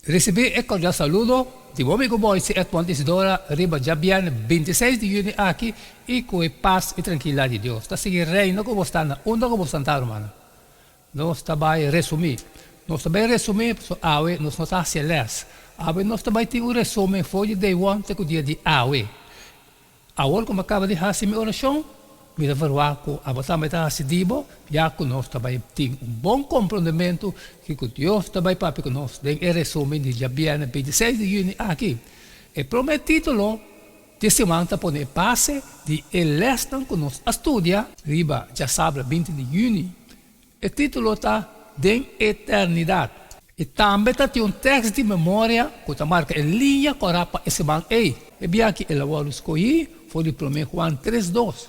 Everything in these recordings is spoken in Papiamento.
Risibí e kordial saludo di bo amigo Boyce Edmond Isidora riba djabièrnè 26 di yüni aki i ku e pas i trankilidat di Dios ta sigui reina ku bo sta na unda ku bo sta ta rumannan. Nos ta bai resumí. Nos ta bai resumí pasobra awe nos no ta hasi e lès. Awe nos ta bai tin un resumen for di day one te ku dia di awe. Awor ku mi a kaba di hasi mi orashon, mi ta verwagt ku abo tambe ta hasi di bo, ya ku nos ta bai tin un bon komprondementu kiko Dios ta bai papia ku nos den e resumen di djabièrnè 26 di yüni aki. E promé título di e siman ta pone e base di e lèsnan ku nos a studia riba djasabra 20 di yüni. E título ta Den Eternidat. I tambe ta tin un tèks di memoria ku ta marka e liña kòrá pa e siman ei. E bia aki el a wòrdu skohí for di Promé Juan tres dos.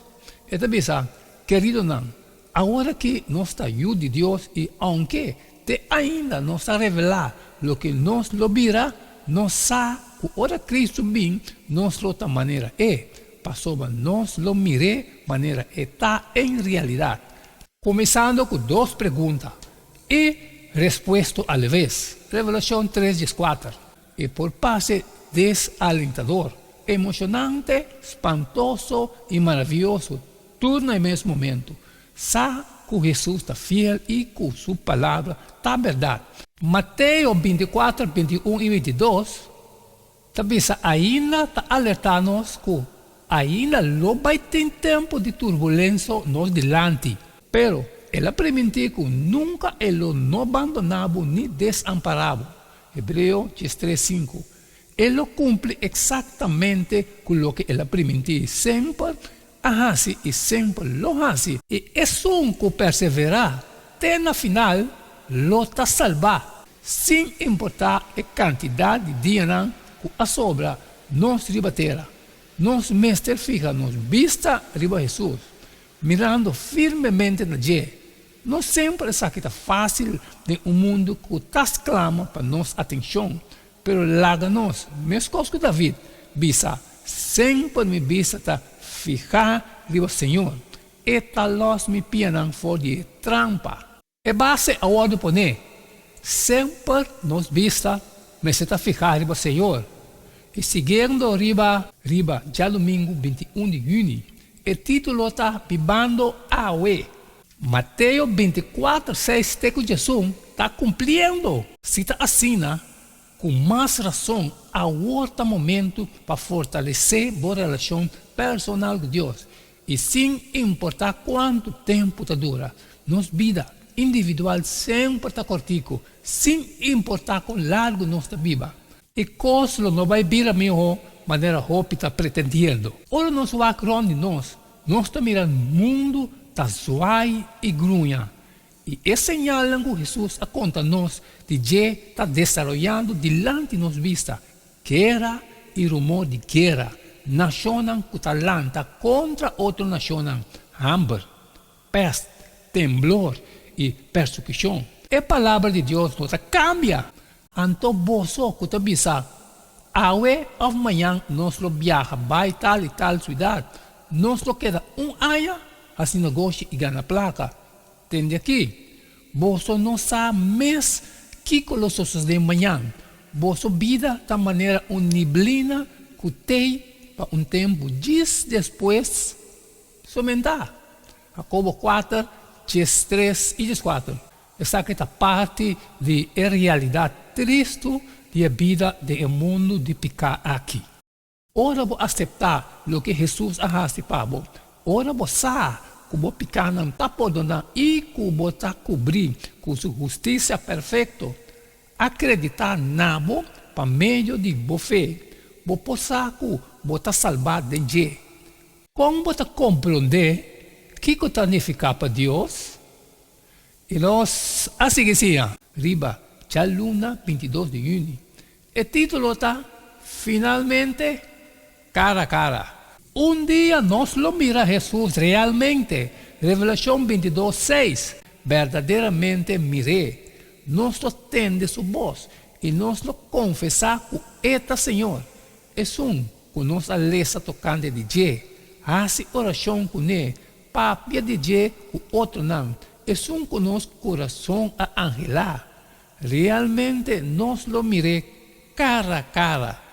E ta bisa, Keridonan, awor aki nos ta yu di Dios i ounke te ainda no sa revelá loke nos lo bira, nos sa ku ora Kristu bin nos lo ta manera E, pasobra nos lo mir'é manera E ta en realidat. Kuminsando ku dos pregunta i respuesto alevez. Revelashon tres dieskuater. E por parse desalentador, emoshonante, spantoso i maravioso tur na e mes momentu. Sa ku Hesus ta fiel i ku su palabra ta bèrdat. Mateo 24, 21 i 22 ta bisa ainda ta alertá nos ku ainda lo bai tin tempu di turbulensia nos dilanti. Pero el a primintí ku nunka e lo no bandoná bo ni desampará bo. Hebreo 13, 5. E lo kumpli eksaktamente ku loke el a primintí. Semper a hasi i semper lo hasi. I esun ku perseverá te na final lo ta salbá. Sin importá e kantidat di dianan ku a sobra nos riba tera, nos mester fiha nos bista riba Hesus, mirando firmemente na dje. No semper esaki ta fásil den un mundu ku ta sklama pa nos atenshon, pero laga nos, meskos ku David, bisa, Semper mi bista ta fihá riba Señor, E ta lòs mi pianan for di e trampa. E base a wòrdu poné. Semper nos bista mester ta fihá riba Señor. I siguiendo riba riba djadumingu 21 di yüni, e título ta Bibando Awe. Mateo 24, 6 te ku 11 ta kumpliendo. Si ta asina, ku mas rason awor ta momentu pa fortalesé bo relashon personal ku Dios. I sin importá kuantu tempu ta dura, nos bida individual semper ta kòrtiku, sin importá kon largu nos ta biba. E kos lo no bai bira mihó manera hopi ta pretendiendo. Ora nos wak rònt di nos, nos ta mira mundu ta zwai i gruña. I e señalnan ku Hesus a konta nos di dje ta desaroyando dilanti nos bista, Guera i rumor di guera, nashonnan ku ta lanta kontra otro nashonnan, hamber, pèst, temblor i persekushon. E Palabra di Dios no ta kambia. Anto boso ku ta bisa, Awe òf mañan nos lo biaha bai tal i tal siudat, nos lo keda un aña hasi negoshi i gana plaka. Tende aki, boso no sa mes kiko lo sosodé mañan. Boso bida ta manera un niblina ku t'ei pa un tempu djis despues somentá. Jakobo 4, 13 i 14. Esaki ta parti di e realidat tristu di e bida den e mundu di piká aki. Ora bo aseptá loke Hesus a hasi pa bo, ora bo sa ku bo pikánan ta pordoná i ku bo ta kubrí ku su hustisia perfekto, akreditá na bo pa medio di bo fe, bo por sa ku bo ta salbá den dje. Kon bo ta komprondé kiko ta nifiká pa Dios? I nos a sigui siña riba djaluna 22 di yüni. E título ta Finalmente, Cara a Cara. Un dia nos lo mira Hesus realmente, Revelashon 22, 6. Berdaderamente mir'é. Nos lo tende su bos i nos lo konfesá ku e ta Señor. Esun ku nos a lesa tokante di dje, hasi orashon kuné, papia di dje ku otronan, esun ku nos kurason a anhelá. Realmente nos lo mir'é kara kara.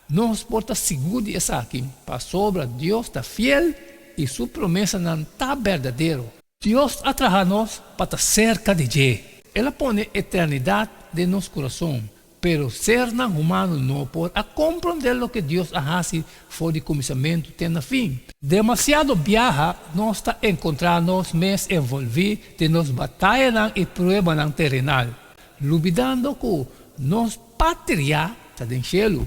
Nos por ta sigur di esaki, pasobra Dios ta fiel i su promesanan ta berdadero. Dios a traha nos pa ta serka di dje. El a pone eternidat den nos kurason, pero sernan humano no por a komprondé loke Dios a hasi for di kuminsamentu te na fin. Demasiado biaha nos ta enkontrá nos mes envolví den nos batayanan i pruebanan terenal, lubidando ku nos patria ta den shelu.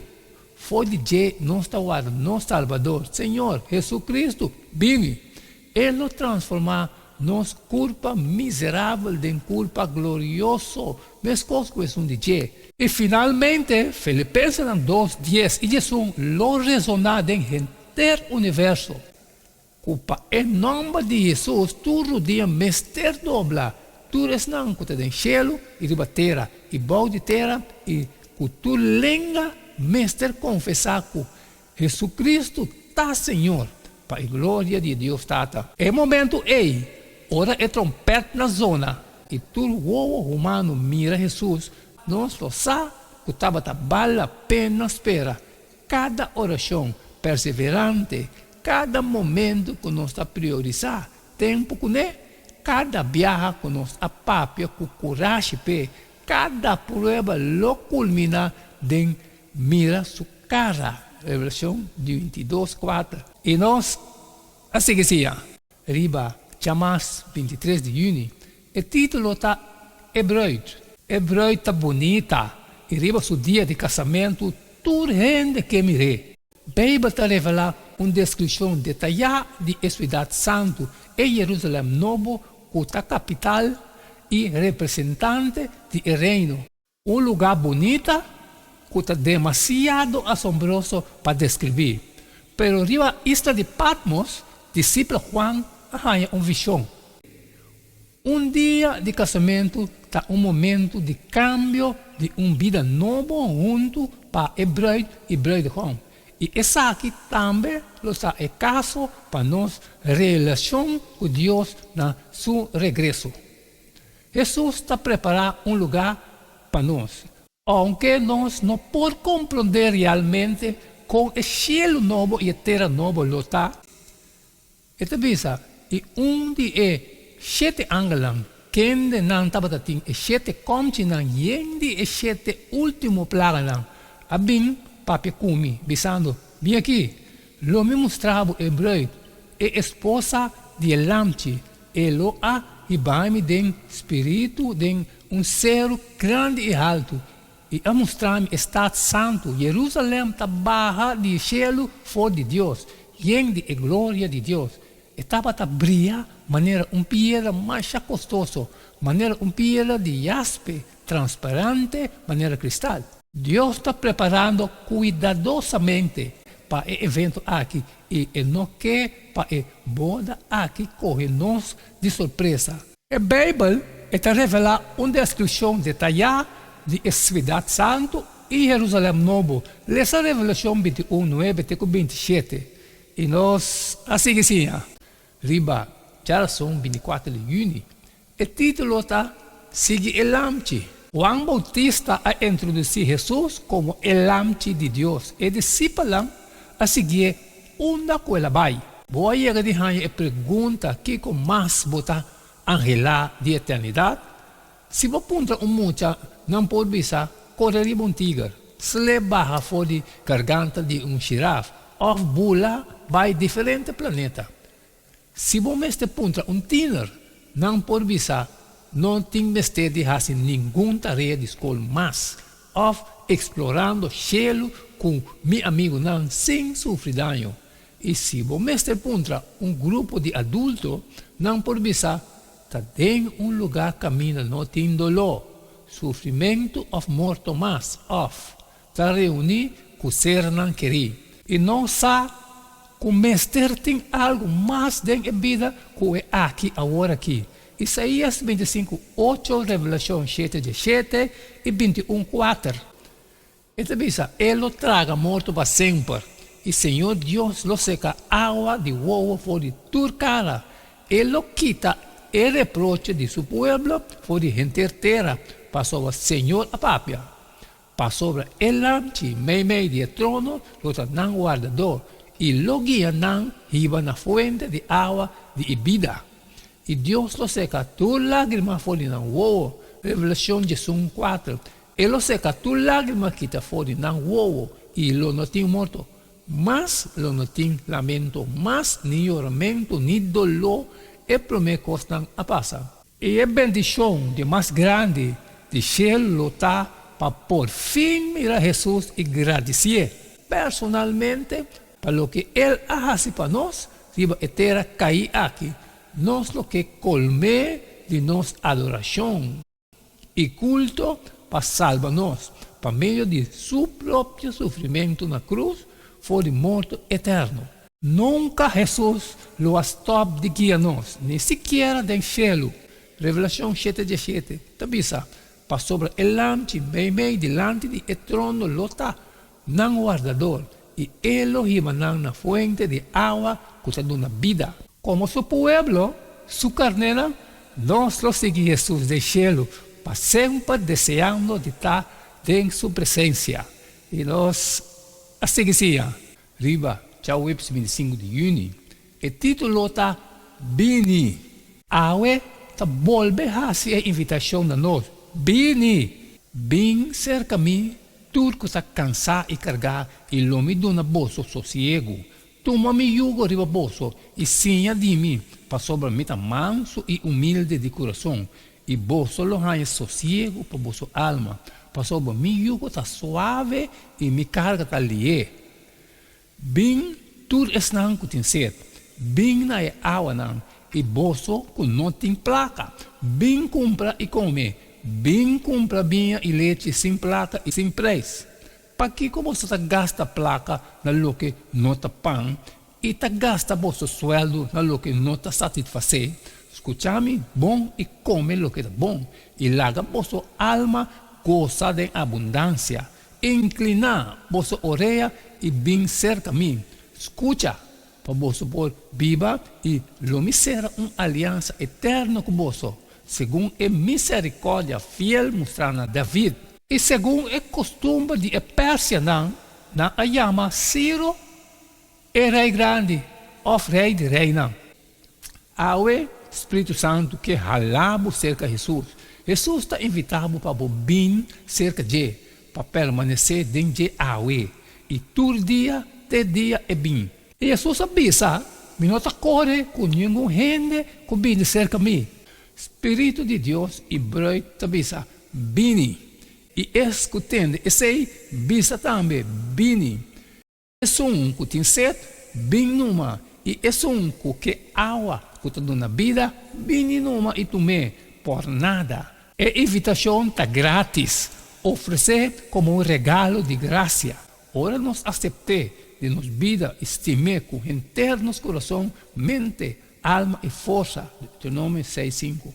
For di dje nos ta warda nos Salbador, Señor Jesucristo, bini. E lo transformá nos kurpa miserabel den kurpa glorioso, meskos ku esun di dje. I finalmente, Filipensenan dos, dies i diesun lo resoná den henter universo, ku pa e nòmber di Hesus tur rudia mester dobla, tur esnan ku ta den shelu i riba tera i bou di tera, i ku tur lenga mester konfesá ku Jesucristo ta Señor, pa e gloria di Dios Tata. E momento ei, ora e trompetnan zona i tur wowo humano mira Hesus, nos lo sa ku tabata bal la pena spera kada orashon perseverante, kada momento ku nos ta priorisá tempu kuné, kada biaha ku nos a papia ku kurashi p'e, kada prueba lo kulminá den Mira su cara, Revelacion 22, kuater. I nos a sigui siña. Riba djamas 23 di yüni. E título ta E Bruid. E bruid ta bunita i riba su dia di kasamentu tur hende ke mir'é. Beibel ta revelá un deskripshon detayá di e siudat santu, e Jerusalèm Nobo, ku ta kapital i representante di e Reino. Un lugá bunita ku ta demasiado asombroso pa deskribí. Pero riba isla di Patmos, disipel Juan a haña un vishon. Un dia di kasamentu ta un momentu di kambio di un bida nobo huntu pa e bruid i bruidegom. I esaki tambe lo ta e kaso pa nos relashon ku Dios na su regreso. Hesus ta prepará un lugá pa nos. Ounke nos no por komprondé realmente kon e shelu nobo i e tera nobo lo ta, e ta bisa, I un di e shete angelnan, kende nan tabata tin e shete kòmchinan yen di e shete último plaganan, a bin papia ku mi, bisando, Bin aki, lo mi mustra bo e bruid, e esposa di e Lamchi. E lo a hiba mi den spiritu den un seru grandi i haltu, i a mustra mi e stat santu, Jerusalèm, ta baha di shelu for di Dios, yen di e gloria di Dios. E tabata bria manera un piedra masha kostoso, manera un piedra di jaspe, transparante manera kristal. Dios ta preparando kuidadosamente pa e evento aki i e no ke pa e boda aki kohe nos di sorpresa. E Beibel e ta revelá un deskripshon detayá di e siudat santu i Herusalèm Nobo. Lesa Revelashon 21, nuebe te ku 27 i nos a sigui siña. Riba djarason 24 di yüni E título ta Sigui e Lamchi. Juan Boutista a introdusí Hesus komo e Lamchi di Dios. E disipelnan a siguié unda ku el a bai. Bo a yega di haña e pregunta kiko mas bo ta anhelá di eternidat? Si bo puntra un mucha, nan por bisa kore riba un tiger, slep baha for di garganta di un shiraf òf bula bai diferente planeta. Si bo mester puntra un tiener, nan por bisa no tin mester di hasi ningun tarea di skol mas òf eksplorando shelu ku mi amigunan sin sufri daño. I si bo mester puntra un grupo di adulto, nan por bisa ta den un lugá kaminda no tin doló, sufrimentu òf morto mas òf Ta reuní ku sernan kerí. I nos sa ku mester tin algu mas den e bida ku e aki awor aki. Isaías 25, ocho, Revelashon shete diesshete i 21, kuater. E ta bisa, E lo traga morto pa semper, i Señor Dios lo seka awa di wowo for di tur kara. E lo kita e reproche di su pueblo for di henter tera. Pasobra Señor a papia. Pasobra e Lamchi meimei di e trono lo ta nan wardador, i lo guia nan hiba na fuente di awa di e bida. I Dios lo seka tur lágrima for di nan wowo, Revelashon 11, 4. E lo seka tur lágrima kita for di nan wowo, i lo no tin morto mas, lo no tin lamento mas, ni yoramentu, ni doló, e promé kosnan a pasa. I e bendishon di mas grandi di shelu lo ta pa por fin mira Hesus i gradisié personalmente pa loke El a hasi pa nos riba e tera kaí aki. Nos lo ke kolm'é di nos adorashon i kulto pa salba nos pa medio di Su propio sufrimentu na krus for di morto eterno. Nunka Hesus lo a stòp di guia nos, ni sikiera den shelu. Revelashon 7:17 ta bisa, Pasobra e Lamchi meimei dilanti di e trono lo ta nan wardador, i e lo hiba nan na fuente di awa ku ta duna bida. Komo su pueblo, su karnénan, nos lo sigui Hesus den shelu pa semper deseando di ta den su presensia. I nos a sigui siña riba djaweps 25 di yüni. E título ta Bini! Awe ta bolbe hasi e invitashon na nos, Bini! Bin serka mi, tur ku ta kansá i kargá, i lo mi duna boso sosiegu. Tuma mi yugo riba boso i siña di mi, pasobra mi ta mansu i humilde di kurason, i boso lo haña sosiegu pa boso alma, pasobra mi yugo ta suave i mi karga ta lihé. Bin, tur esnan ku tin set, bin na e awanan, i boso ku no tin plaka, bin kumpra i kome, bin kumpra biña i lechi sin plaka i sin preis. Pakiko boso ta gasta plaka na loke no ta pan i ta gasta boso suèldu na loke no ta satisfasé? Skucha mi bon i kome loke ta bon, i laga boso alma gosa den abundansia. Inkliná boso orea i bin serka mi. Skucha, pa boso por biba, i lo mi sera un aliansa eterno ku boso, segun e miserikòrdia fiel mustrá na David. I segun e kostumber di e persianan, nan a yama Siro e rei grandi òf rei di reinan. Awe, Spiritu Santu ke hala bo serka Hesus. Hesus ta invitá bo pa bo bin serka dje, pa permanesé den dje awe i tur dia te dia e bin. I Hesus a bisa, Mi no ta kore ku ningun hende ku bini serka mi. Spiritu di Dios i bruid ta bisa, Bini! I es ku tende esei, bisa tambe, Bini! Esun ku tin set, bin numa, i esun ku ke awa ku ta duna bida, bini numa i tum'é por nada. E invitashon ta grátis, ofresé komo un regalo di grasia. Ora nos asept'é den nos bida i stim'é ku henter nos kurason, mente, alma i forsa, Deuteronomio 6, 5.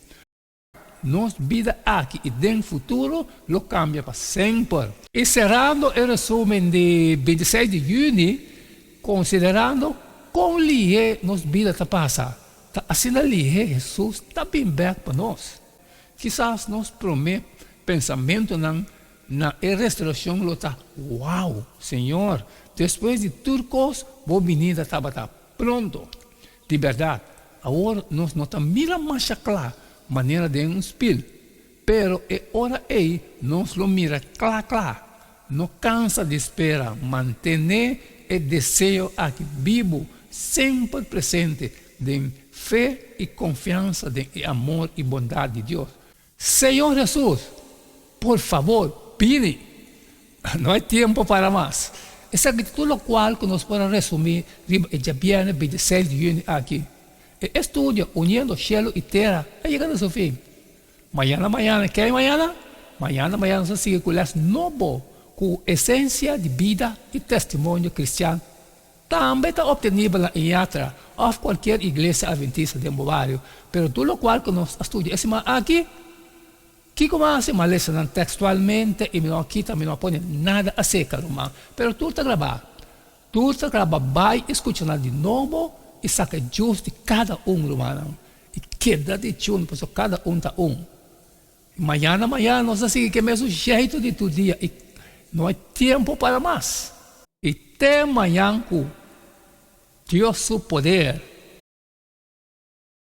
Nos bida aki i den futuro lo kambia pa semper. I serando e resumen di 26 di yüni, konsiderando kon lihé nos bida ta pasa, ta asina lihé Hesus ta bin bèk pa nos. Kisas nos promé pensamentunan na e restorashon lo ta, Wow, Señor, despues di tur kos bo binida tabata pronto! Di bèrdat, awor nos no ta mira masha kla manera den un spil, pero e ora ei nos lo mira kla kla. No kansa di spera, mantené e deseo aki bibu, semper presente den fe i konfiansa den e amor i bondat di Dios. Señor Hesus, por fabor, bini! No hay tiempo para mas. Esaki ta tur lokual ku nos por a resumí riba e djabièrnè 26 di yüni aki. E estudio Uniendo Shelu i Tera a yega na su fin. Mañana mañana, ke mañana? Mañana mañana nos ta sigui ku lès nobo ku esensia di bida i testimonio kristian Tambe ta obtenibel na Iñatra of cualkier iglesia adventista den bo bario. Pero tur locual cu nos a studia e siman aki, kico mi a haci? Mi a lesa nan textualmente y mi no a kita, mi no a pone nada acerca, ruman. Pero tur ta grabá. Tur ta grabá. Bay y scucha nan di nobo y saca e juice di cada un, rumannan. Y keda di tune, pasobra cada un ta un. Mañana mañana nos ta sigui ku e mesun jeito di tur dia i no hay tempo para mas. I te mañan ku Dios su poder.